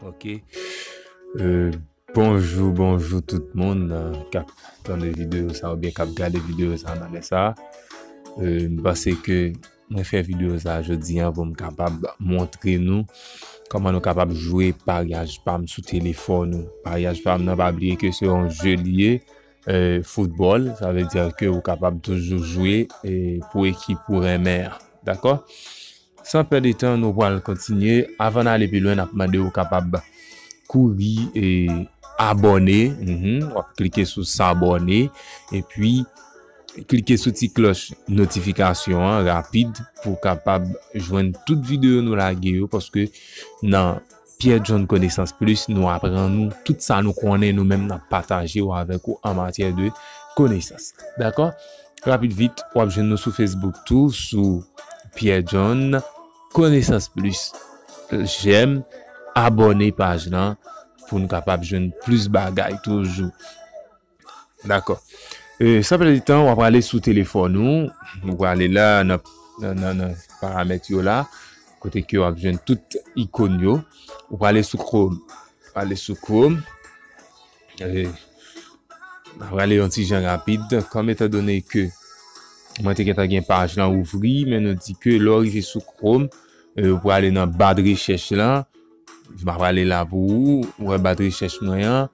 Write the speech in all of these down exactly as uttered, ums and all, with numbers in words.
Ok. Euh, bonjou, bonjou tout moun euh, k ap tande videyo sa oubyen k ap gade videyo sa nan lè sa. Euh, m panse ke mwen fè videyo sa jodi an pou m kapab montre nou kòman nou kapab jwe paryaj pa m sou telefòn ou. Paryaj pa m nan, pa bliye ke se yon je li ye, euh, foutbòl. Sa vle di ke ou kapab toujou jwe eh, pou ekip ou renmen an. Dakò? San pèdi tan, nou pral kontinye. Avan n ale pi lwen, n ap mande w kapab kouri e abòne. Mhm. W ap klike sou s'abonner. Epi, klike sou ti klòch notifikasyon an rapid pou w kapab jwenn tout videyo nou lage yo, paske nan Pierre John Connaissance Plus, nou aprann ou tout sa nou konnen, nou menm n ap pataje yo avèk ou an matyè de konesans. Dakò? Rapid vit, w ap jwenn nou sou Facebook tou, sou Pierre John Connaissance Plus. J'aime, abòne paj lan pou n kapab jwenn plis bagay toujou. Dakò. E, san pèdi tan, w ap ale sou telefòn ou. Ou prale la nan, nan, nan, nan paramèt yo la. Kote ke w ap jwenn tout ikòn yo. Ou prale sou Chrome. Ale sou Chrome. E, m ap prale yon ti jan rapid. Kòm etandone ke mwen te gentan gen paj lan ouvri, men nou di ke lè w rive sou Chrome, e, ou prale nan ba de rechèch lan. M ap prale la pou ou, ou wè ba de rechèch mwen an.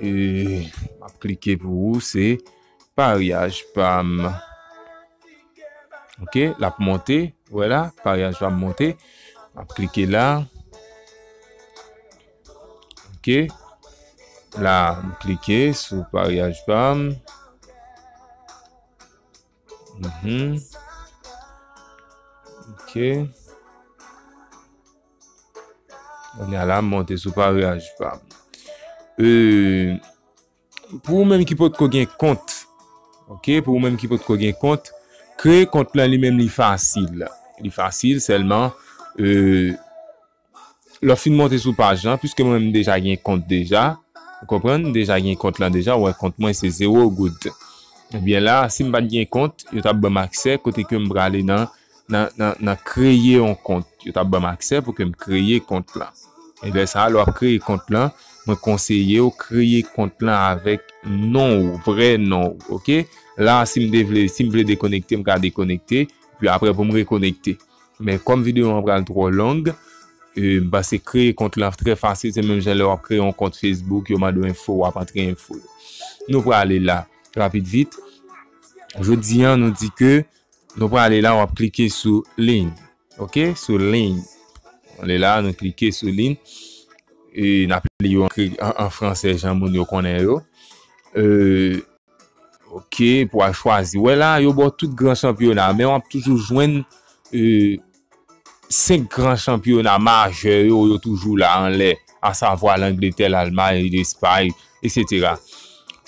E, m ap klike pou ou, se paryaj pa m. Ok, l ap monte, ou wè la, paryaj pa m monte. M ap klike la. Ok, la, m klike sou paryaj pa m. Mhm. Ok. Kounye a la, m monte sou paryaj pa m. Euh, pou ou menm ki potko gen kont, ok, pou ou menm ki potko gen kont, kreye kont lan li menm li fasil. Li fasil sèlman, euh, lè w fin monte sou paj lan, piske mwen menm m deja gen kont deja, ou konprann, m deja gen kont lan deja, ou wè kont mwen se zewo goud. Ebyen la, si m pa t gen kont, yo t ap ban m aksè kote ke m prale nan nan, nan, nan kreye yon kont. Yo t ap ban m aksè pou ke m kreye kont lan. E lè sa a, lè w ap kreye kont lan, mwen konseye w kreye kont lan avèk non w, vrè non w, ok? La, si m te vle, si m vle dekonekte, m ka dekonekte, pi apre pou m rekonekte. Men kòm videyo an pral twò long, e, m panse kreye kont lan trè fasil, se menm jan lè w ap kreye yon kont Facebook, yo mande w enfo, w ap antre enfo yo. Nou prale la, rapid vit. Jodi an, nou di ke Nou prale la, w ap klike sou link. Ok, sou link. Ale la, nou klike sou link. E n ap li yo an, an, an fransè, jan moun yo konnen yo. E, ok, pou al chwazi. Wè la, yo ba w tout gran chanpyona, men w ap toujou jwenn, e, senk gran chanpyona majè yo, yo toujou la anlè, asavwa Langletè, Lalmay, Lespay, etsetera.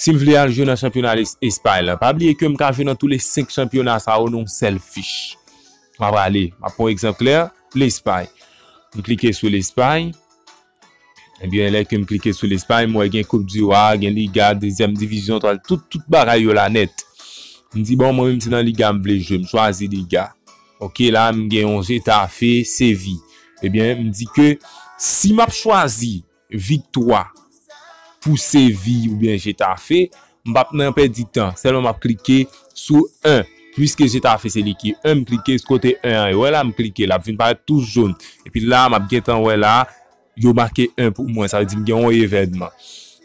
Si m vle al jwe nan chanpyona Les-, Espay la, pa bliye ke m ka jwe nan tou le senk chanpyona sa yo nan yon sèl fich. M ap ale, m ap pran yon egzanp klè, Lespay. M klike sou Lespay. Ebyen, lè ke m klike sou Lespay, m wè gen Coupe du Roi, gen Liga, dezyèm divizyon, twal, tout, tout bagay yo la nèt. M di, bon, mwen menm se nan Liga m vle jwe, m chwazi Liga. Ok, la, m gen yon Getafe, Seville. Ebyen, m di ke si m ap chwazi viktwa pou Seville oubyen Getafe, m p ap nan pèdi tan. Sèlman m ap klike sou en. Piske Getafe se li ki en, m klike kote en an. Wè la, m klike, l ap vin parèt tou jòn. Epi la, m ap gentan wè la, yo make en pou mwen. Sa vle di m gen yon evènman.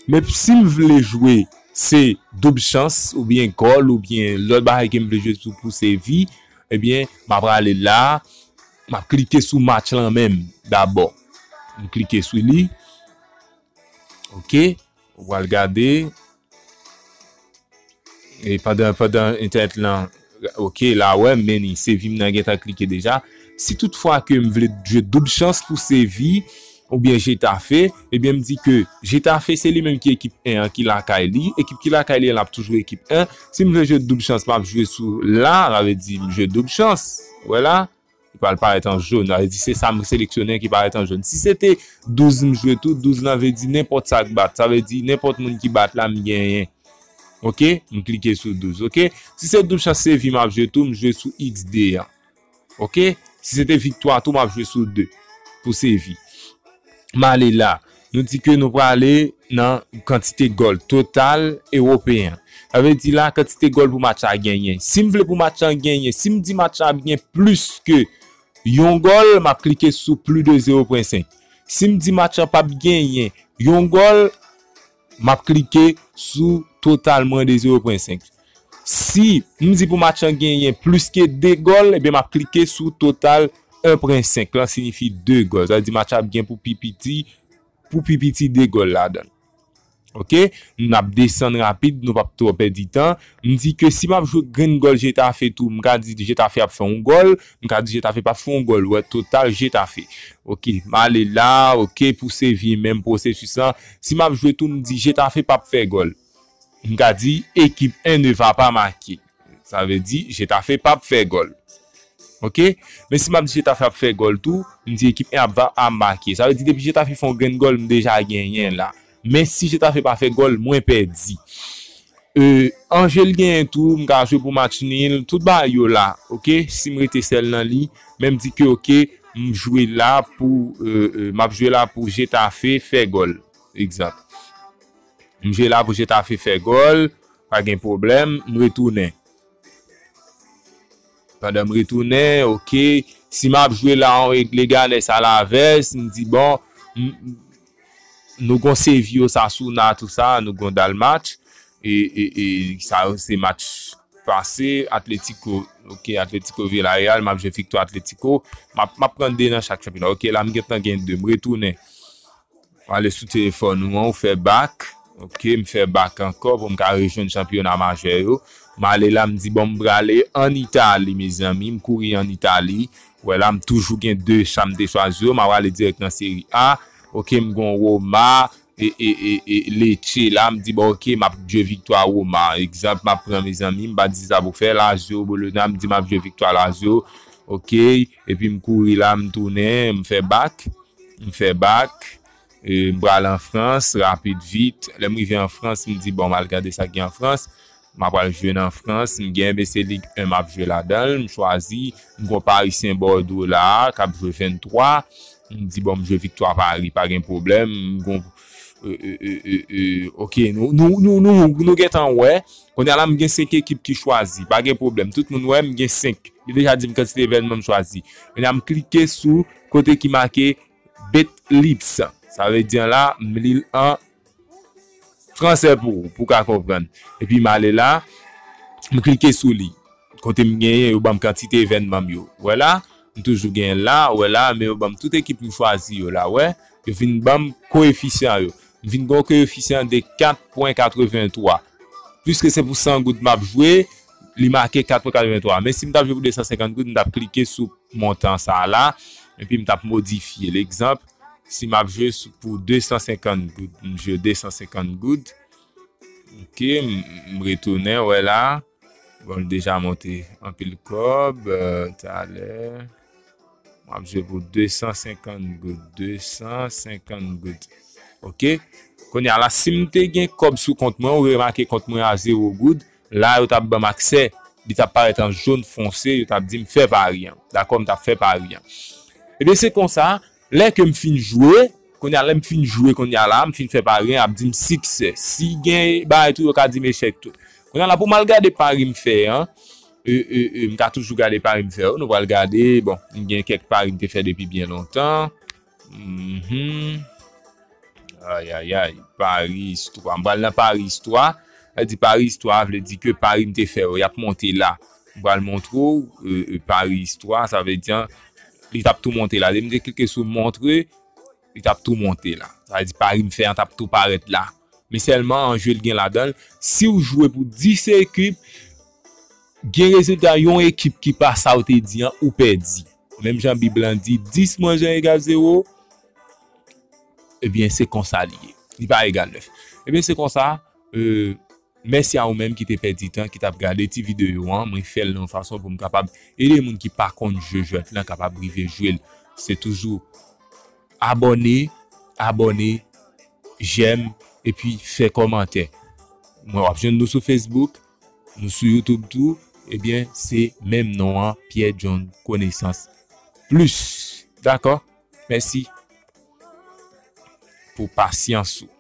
Men si m vle jwe, se doub chans, oubyen gòl, oubyen lòt bagay ke m vle jwe sou pou Seville, ebyen, m ap prale la, m ap klike sou match lan menm dabò. M klike sou li. Ok, ou pral gade. E pandan, pandan entènèt lan, ok, la wè, men ni Seville m nan gentan klike deja. Si toutfwa ke m vle jwe doub chans pou Seville oubyen Getafe, ebyen m di ke Getafe se li menm ki ekip en an ki lakay li, ekip ki lakay li an l ap toujou ekip en. Si m vle jwe doub chans, m ap jwe sou la, sa vle di m jwe doub chans. Wè la, li pral parèt an jòn. Sa vle di se sa m seleksyone ki parèt an jòn. Si se te douz m jwe tou, douz lan vle di nenpòt sa k bat. Sa vle di nenpòt moun ki bat la, m genyen. Ok? M klike sou douz, ok? Si se doub chans Seville m ap jwe tou, m jwe sou iks de an. Ok? Si se te viktwa tou, m ap jwe sou de pou Seville. M ale la. nou di ke nou prale nan kantite gòl total ewopeyen. Sa vle di la, kantite gòl pou match la genyen. Si m vle pou match la genyen, si m di match la ap gen plis ke yon gòl, m ap klike sou plus de zéro point cinq. Si m di match la p ap genyen yon gòl, m ap klike sou total mwens de zéro point cinq. Si m di pou match la genyen plis ke de gòl, ebyen m ap klike sou total un point cinq lan, siyifi de gòl. Sa vle di match la ap gen pou pi piti, pou pi piti de gòl ladan l. Ok, n ap desann rapid, nou p ap twò pèdi tan. M di ke si m ap jwe grenn gòl Getafe tou, m ka di Getafe ap fè yon gòl, m ka di Getafe p ap fè yon gòl, wè, total Getafe. Ok, m ale la, ok, pou Sevilla menm pwosesis lan. Si m ap jwe tou, m di Getafe p ap fè gòl. M ka di équipe un ne va pas marquer. Sa vle di Getafe p ap fè gòl. Ok? Men si m ap di Getafe ap fè gòl tou, m di équipe un ap, va, ap make. Sa vle di depi Getafe fè yon grenn gòl, m deja genyen la. Men si Getafe pa fè gòl, mwen pèdi. Euh, Angers genyen tou, m ka jwe pou match nil, tout bagay yo la. Ok? Si m rete sèl nan li, men m di ke ok, m jwe la pou, euh, euh, m ap jwe la pou Getafe fè gòl. Egzanp. M jwe la pou Getafe fè gòl, pa gen pwoblèm, m retounen. Pandan m retounen, ok, si m ap jwe la, yon Leganes Alavés, m di, bon, m, nou gon Sevilla, Osasuna, tou sa, nou gon dal match, e, e, e sa yo se match pase, Atletico, ok, Atletico Villarreal, m ap jwe viktwa Atletico, m ap, m ap pran de nan chak chanpyona, ok, la m gentan gen de, m retounen. W ale sou telefòn ou an, ou fè back. Ok, m fè back ankò pou m ka rejwenn chanpyona majè yo. M ale la, m di, bon, m prale ann Itali, mezanmi. M kouri ann Itali. Wè la, m toujou gen de sa m te chwazi yo. M a prale dirèk nan Seri A. Ok, m gon Roma, e, e, e, e Lecce la. M di, bon, ok, m ap jwe viktwa Roma. Egzanp, m ap pran, mezanmi, m pa di sa pou fè. Lazio, Bologna, m di m ap jwe viktwa Lazio. Ok, epi m kouri la, m tounen, m fè back. M fè back, e, m pral an Frans, rapid vit. Lè m rive an Frans, m di, bon, m al gade sa k gen an Frans. M ap al jwe nan Frans, m gen, men se Ligue un m ap jwe ladan l, m chwazi, m gon Parisien Bordeaux la, k ap jwe venntwa. M di, bon, m jwe viktwa Paris, pa gen pwoblèm, m gon, e, e, e, e, e, ok, nou, nou, nou, nou, nou gentan wè. Kounye a la, m gen senk ekip ki chwazi, pa gen pwoblèm, tout moun wè, m gen senk. Li deja di m kantite evènman m chwazi. Kounye a, m klike sou kote ki make Bet Lips. Sa vle di an la, m li l an fransè pou ou, pou w ka konprann. Epi m ale la, m klike sou li. Kote m genyen, yo ban m kantite evènman m yo. Wè la, m toujou genyen la, wè la, men yo ban m tout ekip m chwazi yo la, wè. Yo vin ban m koefisyan yo. M vin gen yon koefisyan de kat pwen katrevenntwa. Piske se pou san goud m ap jwe, li make kat pwen katrevenntwa. Men si m t ap jwe pou de san senkant goud, m t ap klike sou montan sa a la, epi m t ap modifye l. Egzanp, si m ap jwe sou, pou de san senkant goud, m jwe de san senkant goud. Ok, m, m retounen, wè la. Bon, l deja monte anpil kòb, euh, talè. M ap jwe pou de san senkant goud, de san senkant goud. Ok? Kounye a la, si m te gen kòb sou kont mwen, ou remake kont mwen a zewo goud, la, yo t ap ban m aksè, li t ap parèt an jòn fonse, yo t ap di m fè pari an. Dakò, m t ap fè pari an. Ebyen, se konsa, lè ke m fin jwe, kounye a, lè m fin jwe, kounye a la, m fin fè pari an, y ap di m siksè. Si gen bagay tou, yo ka di m echèk tou. Kounye a la, pou m al gade pari m fè an, e, e, e, m ka toujou gade pari m fè yo. Nou pral gade, bon, m gen kèk pari m te fè depi byen lontan. Mhm. Ay, ay, ay, pari istwa. M pral nan pari istwa. Sa di pari istwa, vle di ke pari m te fè yo, y ap monte la. M pral montre w, e, e, pari istwa, sa vle di, an, li t ap tou monte la. Depi m te klike sou montre, li t ap tou monte la. Sa vle di pari m fè an t ap tou parèt la. Men sèlman an jwe l gen ladan l. Si w jwe pou dis ekip, gen rezilta yon ekip ki pa sa w te di an, ou pèdi. Menm jan Bib lan di, dis mwens yen egal zewo, ebyen, se konsa li ye. Li pa egal nèf. Ebyen, se konsa, e, mèsi a ou menm ki te pèdi tan, ki t ap gade ti videyo an. Mwen fè l nan yon fason pou m kapab ede moun ki pa konn jwe jwèt lan kapab rive jwe l. Se toujou abòne, abòne, jèm, epi fè kòmantè. Mwen, w ap jwenn nou sou Facebook, nou sou YouTube tou, ebyen, se menm non an, Pierre John Connaissance Plus. Dakò? Mèsi. pou pasyans ou.